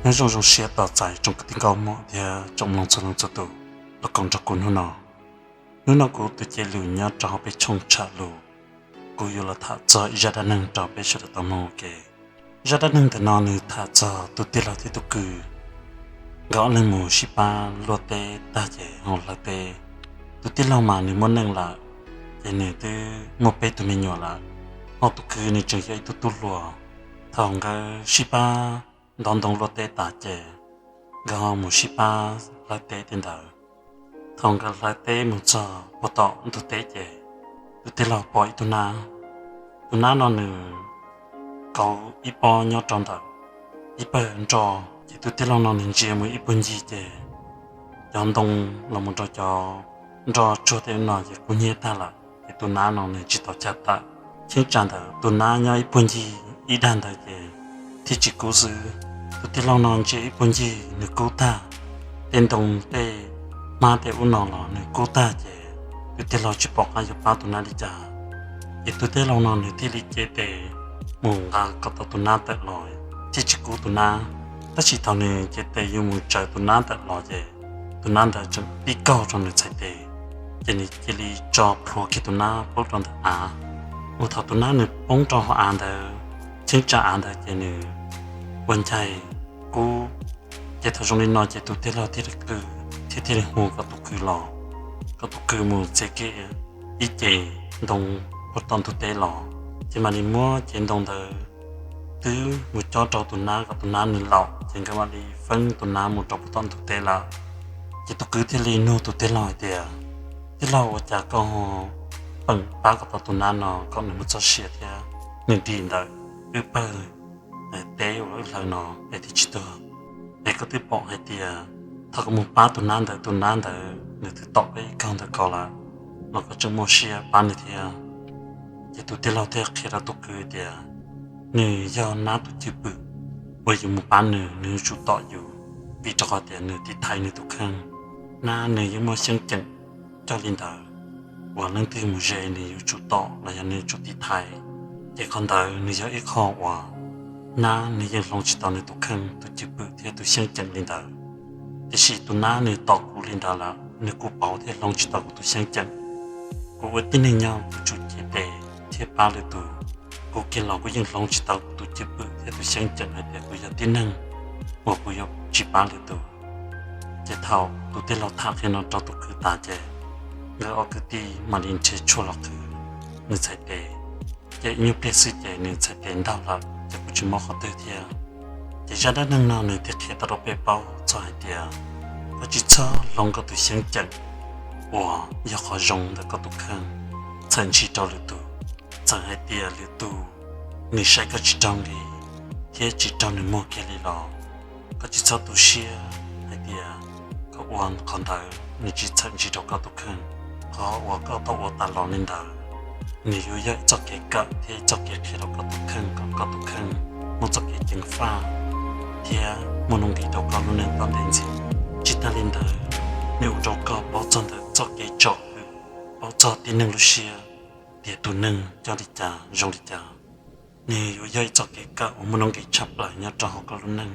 Nyob zoo zoo siab tos txais tsoom kwv tij nkauj muam thiab tsoom mloog txhua leej txhua tus los koom nrog kuv hnub no. Hnub no kuv tus cev lus nyob rau hauv peb tshooj tsham lus, kuv yuav los tham txog ib zaj dab neeg rau peb sawv daws tau mloog ua ke. Zaj dab neeg ntawm no nws tham txog tus tij laug thiab tus kwv nkawd ob leeg mus sib pab luaj teb tag ces ho hlawv teb. Tus tij laug mas nws muaj neej lawm, ces nws twb muaj peb tug me nyuam lawm, ho tus kwv nws tseem yog ib tug tub hluas. Thaum nkawd sib pab ntov ntoo luaj teb tas ces nkawd ho mus sib pab hlawv teb tej ntawd. Thaum nkawd hlawv teb mus txog puag tom ntug teb ces tus tij laug pom ib tug nab. Tus nab no nws kauv ib pob nyob rau ntawm ib pawg nroj, ces tus tij laug no nws ntsia mus ib puag ncig ces cov ntoo los mus rau cov nroj tsuag tej no ces kub hnyiab tag lawm, ces tus nab no nws tsis tau caj tawm. Cheeb tsam ntawd tus nab nyob ib puag ncig ib dag ntawd ces thiaj tsis kub xwb. Tus tij laug no ntsia ib puag ncig nws kub tag, tej ntoo tej hmab tej ub no los nws kub tag ces tus tij laug tsis pom qab yuav pab tus nab li cas. Ces tus tij laug no nws thiaj li cev tes mus nqa kom tau tus nab tawm los thiaj tsis kub tus nab. Tab sis thaum nws cev tes yuav mus tsaws tus nab tawm los ces tus nab ntawd tseem pib kaug rau nws txhais tes, ces nws cia li tso plhuav kiag tus nab poob rau ntawm av. Mus thaum tus nab nws poob rau hauv av ntawd, cheeb tsam av ntawd ces nws ua ncaig kub. Ces thaum zoo li no ces tus tij laug thiaj li qw thiab thiaj li hu kom tus kwv los, kom tus kwv mus txiav kiag ib ce ntoo puag tom ntug teb los. Ces mam li muab ce ntoo ntawd twb mus cob rau tus nab kom tus nab nws laum, ces nkawd mam li feeb tus nab mus rau puag tom ntug teb lawm. Ces tus kwv thiaj li nug tus tij laug hais tias, Tij laug, ua cas koj ho peem pab kom tau tus nab no kom nws muaj txoj sia thiab nws dim ntawm wb pawg teb uas wb hlawv no es thiaj tsis tuag? Es koj twb pom hais tias thaum koj mus pab tus nab ntawd, tus nab ntawd nws twb tom peb ib kaug ntawm ko lawm, los koj tseem muaj siab pab nws thiab? Ces tus tij laug thiaj qhia rau tus kwv tias nws yog nab tus cwj pwm, uas yus mus pab nws, nws yuav tsum tom yus, vim rau qhov tias nws tiv thaiv nws tus kheej. Nab nws yeej muaj xyeeb ceem coj li ntawd, uas leej twg mus ze nws yuav tsum tom los yog nws yuav tsum tiv thaiv. Ces qhov ntawd nws yog ib qho uas nab nws yeej hloov tsis tau nws tus kheej, tus cwj pwm thiab tus xyeeb ceem li ntawd. Tiam sis tus nab nws tom kuv li ntawd lawm, nws kuj pauv thiab hloov tsis tau kuv tus xyeeb ceem. Kuv ua tib neeg nyob kuv tsum cev tes thiab pab lwm tus. Kuv kiag los kuv yeej hloov tsis tau kuv tus cwj pwm thiab tus xyeeb ceem hais tias kuv yog tib neeg uas kuv yuav tsis pab lwm tus. Ces thaum tus tij laug tham qhia no rau tus kwv tas ces nkawd ob kwv tij mam li nrhiav tshuaj los qhwv nws txhais tes. Ces ib nyuag pliag xwb ces nws txhais tes ntaug lawm ces kuj tsis mob qhov twg thiab. Ces zaj dab neeg no nws thiaj qhia tau rau peb paub txog hais tias koj tsis txhob hloov koj tus xyeeb ceem uas yog qhov zoo ntawm koj tus kheej txhawm ntshis rau lwm tus. Txawm hais tias lwm tus nws saib koj tsis raug nqi thiab tsis raug nws muag kiag li los koj tsis txhob tu siab hais tias koj ua qhov ntawd nws tsis txhawm ntshis rau koj tus kheej. Qhov uas koj tau ua tas los li ntawd, nws yuav yog ib txoj kev kawm thiab ib txoj kev qhia rau koj tus kheej kom koj tus kheej muaj txoj kev ceev faj thiab muaj nuj nqis rau koj lub neej tom ntej ntxiv. Tsis tas li ntawd, nws ua rau koj paub txog ntawm txoj kev tsom kwm, paub txog tib neeg lub siab, tias tus neeg coj li cas zoo li cas. Nws yuav yog ib txoj kev kawm uas muaj nuj nqis tshaj plaws nyob rau hauv koj lub neej.